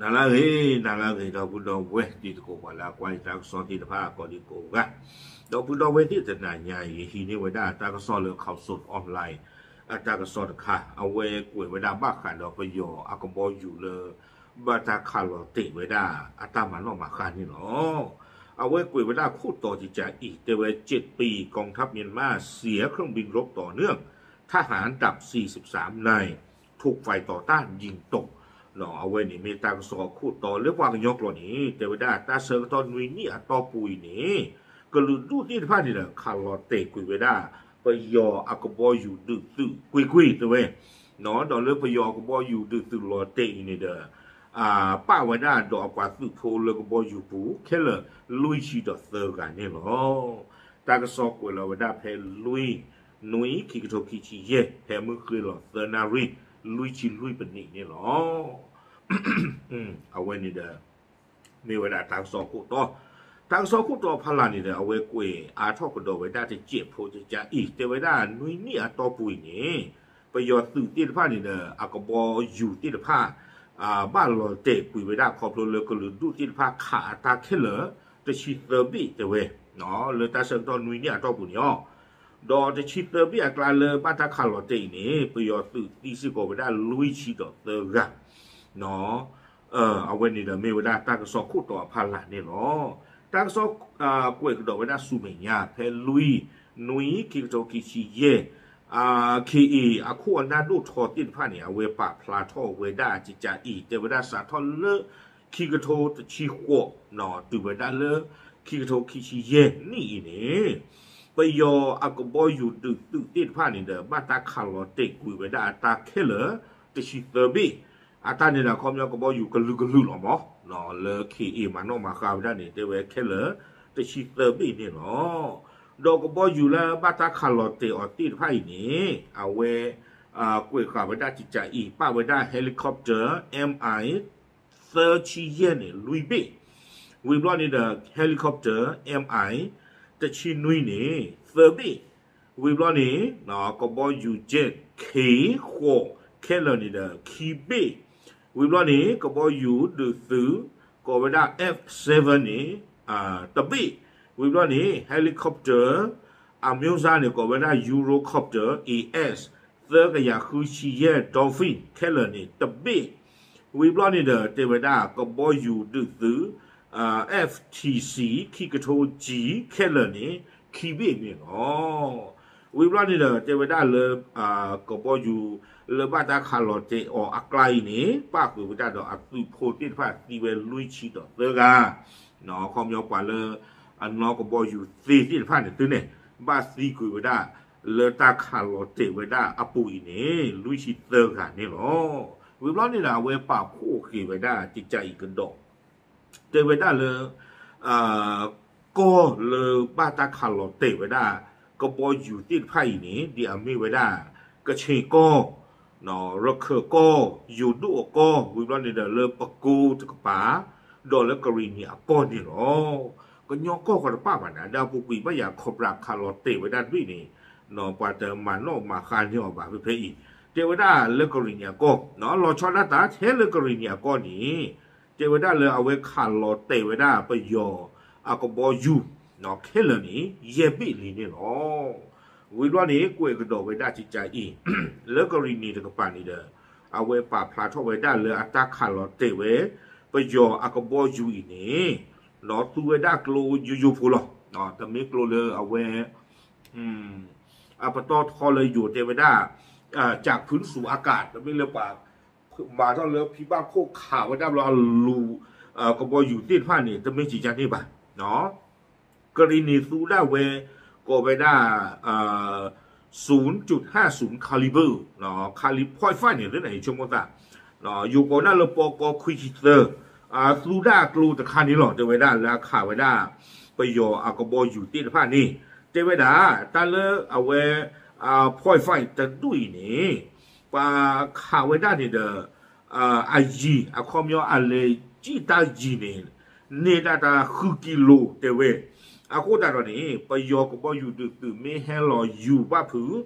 နၤလၢအဂ့ၤ, နၤလၢအဂ့ၤ ဒီပုၢ်ဒီဝဲၢ်တံၤသကိး ပှၤလၢအကွၢ်ယတၢ်ကစီၣ်သ့ၣ်တဖၣ် ကိးဒံကိးဂၤ, ဒီပုၢ်ဒီဝဲၢ်သ့ၣ်တနၤညါအံၤ ယဟံးန့ၢ်ဝဲဒၣ်တၢ်ကစီၣ်လၢ Khaosod Online အတၢ်ကစီၣ်တခါ, အဝဲကွဲးဝဲဒၣ်ဘၣ်ဃးဒီးပယီၤအကဘီယူၤလၢ ဘၣ်တၢ်ခးလီၤတဲာ်ဝဲဒၣ်အတၢ်မၤနီၣ်မၤဃါန့ၣ်လီၤ. အဝဲကွဲးဝဲဒၣ်ခိၣ်တီတကးအံၤ တဲဝဲ เจ็ดปี กองทัพเมียนมาเสียเครื่องบินรบต่อเนื่อง ทหารดับสี่สิบสามนาย ถูกฝ่ายต่อต้านยิงตก အဝဲန့ၣ်မ့ၢ်တၢ်ကစီၣ်အခိၣ်တီလၢပှၤကညီကျိာ်န့ၣ် တဲဝဲဒၣ်တၢ်ဆၢကတီၢ်နွံနံၣ်အတီၢ်ပူၤအံၤန့ၣ် ကလုာ်ဒူၣ်သ့ၣ်တဖၣ်န့ၣ်ဒီး ခးလီၤတဲာ်ကွံာ်ဝဲဒၣ် ပယီၤအကဘီယူၤဒုးသုးကွ့ၢ်ကွ့ၢ်တဲဝဲ, ဒီးလၢပယီၤအကဘီယူၤဒုးသုးလီၤတဲာ်အံၤန့ၣ်ဒီး ပာ်ဝဲဒၣ်ဒီးအပှၤသုးဖိလၢကဘီယူၤပူၤ ခဲလၢာ်လွံၢ်ဆံဒီးသၢဂၤန့ၣ်လီၤ. တၢ်ကစီၣ်ကွဲးလီၤဝဲဒၣ်ဖဲလွံၢ်နွံ ခံကထိခံဆံယဲၢ် ဖဲမုၢ်ဃ့လီၤသၢနၣ်ရံၣ် လွံၢ်ဆံလွံၢ်ပနံးန့ၣ်လီၤ. အဝဲန့ၣ်ဒီး မ့ၢ်ဝဲဒၣ်တၢ်ကစီၣ်ခိၣ်တီ, တၢ်ကစီၣ်ခိၣ်တီဖီလာ်န့ၣ်ဒီး အဝဲကွဲးအါထီၣ်ကဒီးဝဲဒၣ်တစဲးဖိတစဲးအံၤ တဲဝဲဒၣ်နွံနံၣ်အတီၢ်ပူၤအံၤန့ၣ် ပယီၤသုးသ့ၣ်တဖၣ်န့ၣ်ဒီး အကဘီယူၤသ့ၣ်တဖၣ် ဘၣ်လီၤတဲာ်ကွံာ်ဝဲဒၣ်ခီဖျိလၢကလုာ်ဒူၣ်သ့ၣ်တဖၣ်ခးအတၢ်ခဲလၢာ် တဆံသၢဘ့ၣ်တဲဝဲ လၢတၢ်ဆၢကတီၢ်နွံနံၣ်အတီၢ်ပူၤန့ၣ်လီၤ. ဒီးတဆံသၢဘ့ၣ်အကျါလၢဘၣ်တၢ်ခးလီၤတဲာ်အံၤန့ၣ် ပယီၤသုးသံစ့ၢ်ကီးဝဲဒၣ်လွံၢ်ဆံဒီးသၢဂၤ အဝဲန့ၣ်ဒီးမ့ၢ်ဝဲဒၣ်တၢ်ကစီၣ်ခိၣ်တီအဖီလာ်န့ၣ်လီၤ. တၢ်ကစီၣ်ကွဲးကဒီးဝဲဒၣ်ဆူမဲာ်ညါ ဖဲလွံၢ်နွံ ခံကထိခံဆံယဲၢ် ခ့အ့ အခိၣ်အနၢ်ဒိၣ်ထီသ့ၣ်တဖၣ်န့ၣ် အဝဲပာ်ဖျါထီၣ်ဝဲဒၣ်ကကးအံၤ တဲဝဲဒၣ်စးထီၣ်လၢ ခံကထိတဆံဃိး တုၤဝဲဒၣ်လၢ ခံကထိခံဆံယဲၢ်နံၣ်အံၤန့ၣ် ပယီၤအကဘီယူၤဒုးသုးသ့ၣ်တဖၣ်န့ၣ်ဒီး ဘၣ်တၢ်ခးလီၤတဲာ်ကွံာ်ဝဲဒၣ်အတၢ်ခဲလၢာ် တဆံသၢဘ့ၣ် အတၢ်န့ၣ်ဒီးခီပညီကဘီယူၤကလုာ်ကလုာ်လီၤမး လၢခ့အ့မၤနီၣ်မၤဃါဝဲဒၣ်န့ၣ် တဲဝဲခဲလၢာ်တဆံသၢဘ့ၣ်န့ၣ်လီၤ. ဒီးကဘီယူၤလၢဘၣ်တၢ်ခးလီၤတဲာ်အီၤသ့ၣ်တဖၣ်အံၤန့ၣ် အဝဲ ကွဲးဃာ်ဝဲဒၣ်ကကးအံၤ ပာ်ဝဲဒၣ် helicopter MI သၢဆံယဲၢ်န့ၣ် လွံၢ်ဘ့ၣ်, ဝံၤဘျီန့ၣ်ဒီး helicopter MI တဆံနွံန့ၣ် သၢဘ့ၣ်, ဝံၤဘျီန့ၣ် ကဘီယူၤ Jet ခ့ဃိး ခဲလၢာ်န့ၣ်ဒီး ခံဘ့ၣ်, ဝံၤဘျီန့ၣ် ကဘီယူၤဒုးသုး ကိးဝဲဒၣ် F seven န့ၣ် တဘ့ၣ်, ဝံၤဘျီန့ၣ် helicopter အမျိုးအစားန့ၣ် ကိးဝဲဒၣ် Eurocopter AS သၢကယၤဃုဆံယဲၢ် Dolphin ခဲလၢာ်န့ၣ် တဘ့ၣ်, ဝံၤဘျီန့ၣ်ဒီး တဲဝဲဒၣ်ကဘီယူၤဒုးသုး F T C ခံကထိ G ခဲလၢာ်န့ၣ် ခံဘ့ၣ်န့ၣ်လီၤ. ဝံၤဘျီန့ၣ်ဒီး တဲဝဲဒၣ်လၢ ကဘီယူၤလၢဘၣ်တၢ်ခးလီၤတဲာ်အီၤအကျါအံၤန့ၣ် ပၣ်ဃုာ်ဝဲဒၣ်ဒီးအသုးဖိသ့ၣ်တဖၣ်သံဝဲလွံၢ်ဆံဒီးသၢဂၤ ခီပညီပှၤလၢ အနီၢ်ကဘီယူၤသ့သ့ၣ်တဖၣ်န့ၣ်သုန့ၣ် ဘၣ်သံကွံာ်ဝဲဒၣ်လၢတၢ်ခးလီၤတဲာ်ဝဲဒၣ်အပူၤအံၤန့ၣ် လွံၢ်ဆံသၢဂၤန့ၣ်လီၤ. ဝံၤဘျီန့ၣ်ဒီး အဝဲပာ်ဖှိၣ်ဃ့ၢ်ဝဲဒၣ်ကကးအံၤကဒီး တဲဝဲဒၣ်လၢ ကီၢ်လၢဘၣ်တၢ်ခးလီၤတဲာ်ဝဲဒၣ် ကဘီယူၤသ့ၣ်တဖၣ်အံၤန့ၣ် ဒ်အမ့ၢ်ဝဲဒၣ် ကခ့ၣ်ကီၢ် ရခၢၣ်ကီၢ် ယိၤဒိၣ်အကီၢ် ဝံၤဘျီန့ၣ်ဒီးလၢပကိတကပၤ ဒီးလၢကရံၣ်နံၣ်အကီၢ်န့ၣ်လီၤ. ကညီကီၢ်ဃီတပၣ်ဘၣ်န့ၣ် ဒီးပူၤကွံာ်ဘၣ်ယၤ Cobra ခးလီၤတဲာ်ဝဲဒၣ်တဘ့ၣ်န့ၣ် ပှၤတမၤနီၣ်မၤဃါန့ၢ်အီၤဘၣ်ဖဲဖဲအံၤ တဲဝဲဒၣ်လၢကရံၣ်နံၣ်အကီၢ် လီၤဆီဒၣ်တၢ်ထဲလၢကရံၣ်နံၣ်အကီၢ်န့ၣ် တဲဝဲဒၣ်လၢအဝဲခးလီၤတဲာ်ဝဲဒၣ်ပယီၤအကဘီယူၤ ခဲလၢာ်န့ၣ် ယဲၢ်ဘ့ၣ်လံန့ၣ်လီၤ. ဝံၤဘျီန့ၣ် ကွဲးကဒီးဝဲဒၣ်ကကးအံၤ လၢကရံၣ်နံၣ်တကပၤန့ၣ်ဒီး အဝဲပာ်ဖျါထီၣ်ဝဲဒၣ်လၢအတၢ်ခးလီၤတဲာ်ဝဲ ပယီၤအကဘီယူၤအံၤန့ၣ် သူဝဲဒၣ်ကျိယိယိဖိလီၤ. တမ့ၢ်ကျိလၢအဝဲ အပတီၢ်ထီလၢယိၤတဲဝဲဒၣ် จากพื้นสู่อากาศ တမ့ၢ်လၢပှၤ မၤထီၣ်လၢဖံဘၣ်ခိၣ်ခးဝဲဒၣ်ဘျီအလူၤ ကဘီယူၤသ့ၣ်တဖၣ်န့ၣ် တမ့ၢ်ကကးန့ၣ်ဘၣ်. ကရံၣ်နံၣ်သူဒၣ်ဝဲ ကိးဝဲဒၣ် ศูนย์จุดห้าศูนย์ caliber caliber point five န့ၣ် လၢနအံၤဆိကမိၣ်သး ယိၤကိးဒၣ်လၢပီကီခွံဆံသၢ သူဒၣ်ကျိတခါန့ၣ်လီၤ တဲဝဲဒၣ်လၢအခးဝဲဒၣ် ပယီၤအကဘီယူၤသ့ၣ်တဖၣ်န့ၣ် တဲဝဲဒၣ် တၢ်လၢအဝဲ point five တဒူၣ်အံၤန့ၣ် ပှၤခးဝဲဒၣ်န့ၣ်ဒီး အယံၤ အခီပညီအလဲၤကံၣ်တၢ်ယံၤန့ၣ် န့ၢ်ဒၣ်တၢ်ဃုကံလိတဲဝဲ အဃိသတးဒီးန့ၣ် ပယီၤကဘီယူၤဒုးသုးမ့ၢ်ဟဲလီၤယူၤဘၣ်ဖုး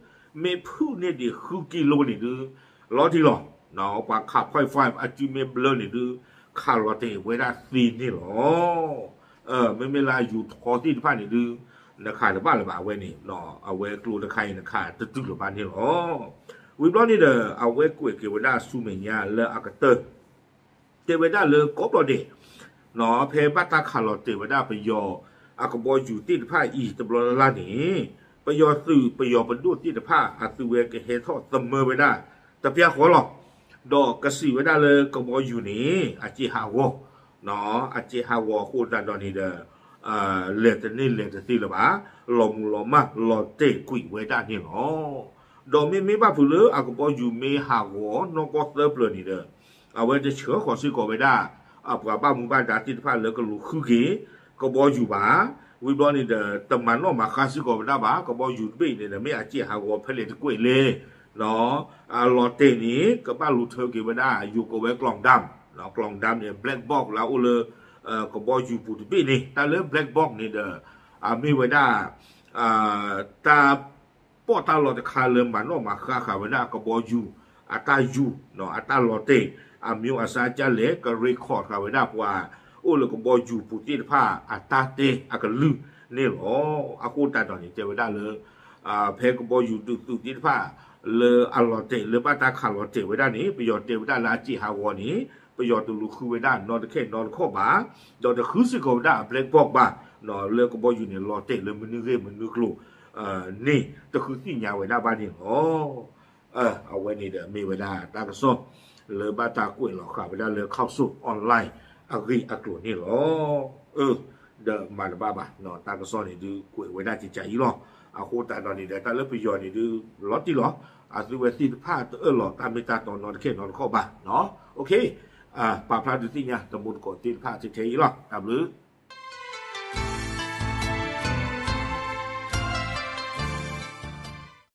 မ့ၢ်ဖုးန့ၢ်ဒံးဃုကံလိန့ၣ်ဒုး လီၤတံၢ်လီၤ. ပှၤခး point five အစုမ့ၢ်ဘျၢန့ၣ်ဒုး ခးလီၤတဲာ်ဝဲဒၣ်သ့န့ၣ်လီၤ. မ့မ့ၢ်လၢယူၤထီသ့ၣ်တဖၣ်န့ၣ်ဒုး နခးတဘၣ်လၢၤဘၣ်အဝဲန့ၣ်, အဝဲကျိတခါအံၤနခးတတုၤလၢၤဘၣ်န့ၣ်လီၤ. ဝံၤဘျီန့ၣ်ဒီး အဝဲကွဲးက့ၤဝဲဒၣ်ဆူမဲာ်ညါလၢအကတၢၢ် တဲဝဲဒၣ်လၢကိးဘျီဒဲး ဖဲဘၣ်တၢ်ခးလီၤတဲာ်ဝဲဒၣ်ပယီၤအကဘီယူၤသ့ၣ်တဖၣ်အံၤတဘျီလၢ်လၢ်န့ၣ် ပယီၤသုးပယီၤပဒိၣ်သ့ၣ်တဖၣ် အသုဝဲကဟဲထီၣ်သမၢဝဲဒၣ်တပျၢ်ဃီလီၤ. ဒီးကစံးဝဲဒၣ်လၢကဘီယူၤန့ၣ် အစဲးဟးဂီၤ, အစဲးဟးဂီၤအဃိသတးဒီးန့ၣ်ဒီး လဲၤတန့ၢ်လဲၤတသ့လၢၤဘၣ်, လီၤမူၤလီၤမၢ်လီၤတဲာ်ကွံာ်ဝဲဒၣ်န့ၣ်လီၤ. ဒီးမ့မ့ၢ်ဘၣ်ဖုးလၢအကဘီယူၤမ့ၢ်ဟးဂီၤနီၢ်ကီၢ်သၢပျၢၤန့ၣ်ဒီး အဝဲတဆှၢဃီၤစ့ၢ်ကီးဝဲဒၣ် အပှၤဘၣ်မူဘၣ်ဒါသ့ၣ်တဖၣ်လၢကလူၤဃုက့ၤကဘီယူၤဘၣ်. ဝံၤဘျီန့ၣ်ဒီး တမၤနီၣ်မၤဃါစ့ၢ်ကီးဝဲဒၣ်ဘၣ်, ကဘီယူၤတဘ့ၣ်အံၤန့ၣ်ဒီး မ့ၢ်အစဲးဟးဂီၤဖဲလဲၣ်တကွဲးလဲၣ် အလီၤတဲာ်န့ၣ် ကဘၣ်လူၤထၢက့ၤဝဲဒၣ် ယိၤကဝဲၤကျီၣ်ဒၣ်, ကျီၣ်ဒၣ်န့ၣ် black box လၢအအိၣ်လၢ ကဘီယူၤပူၤတဘ့ၣ်န့ၣ်, တၢ်လၢ black box န့ၣ်ဒီး အမ့ၢ်ဝဲဒၣ် တၢ် ပီးတၢ်လီၢ်တခါလၢမၤနီၣ်မၤဃါဃာ်ဝဲဒၣ်ကဘီယူၤ အတၢ်ယူၤ အတၢ်လီၤတဲာ် အမံၤအစါကလဲၣ် က record ဃာ်ဝဲဒၣ်ပှၤ အိၣ်လၢကဘီယူၤပူၤသ့ၣ်တဖၣ်အတၢ်တဲအကလုၢ်န့ၣ်လီၤ. အဃိသတးဒီးန့ၣ် တဲဝဲဒၣ်လၢ ဖဲကဘီယူၤဒုးသုးသ့ၣ်တဖၣ် လၢအလီၤတဲာ်လၢဘၣ်တၢ်ခးလီၤတဲာ်ဝဲဒၣ်န့ၣ် ပယီၤတဲဝဲဒၣ်လၢအစဲးဟးဂီၤန့ၣ် ပယီၤတလူၤဃုဝဲဒၣ်နီတခဲနီတခီၣ်ဘၣ်, ဒီးတဃုစ့ၢ်ကီးဝဲဒၣ်အ black box ဘၣ်, လၢကဘီယူၤန့ၣ် လီၤတဲာ်လၢမနုၤဂ့ၢ်မနုၤကျိၤ န့ၣ် တဃုသ့ၣ်ညါဝဲဒၣ်ဘၣ်န့ၣ်လီၤ. အဝဲန့ၣ်ဒီးမ့ၢ်ဝဲဒၣ်တၢ်ကစီၣ် လၢဘၣ်တၢ်ကွဲးလီၤဃာ်ဝဲဒၣ်လၢ Khaosod Online အဂ့ၢ်အကျိၤန့ၣ်လီၤ. ဒီးမၤတဘၣ်ဘၣ် တၢ်ကစီၣ်န့ၣ်ဒုးကွဲးဝဲဒၣ်ကကးအံၤလီၤ. အဃိသတးဒီးန့ၣ်ဒီး တၢ်လၢပယီၤန့ၣ်ဒုး လီၤတံၢ်လီၤ, အသုဝဲသ့ၣ်တဖၣ်တအၢၣ်လီၤတၢ်မ့ၢ်တၢ်တီနီတခဲနီတခီၣ်ဘၣ်. ပာ်ဖျါဒုးသ့ၣ်ညါတမူတကိးသ့ၣ်တဖၣ်ထဲအံၤလီၤ. တၢ်ဘျုး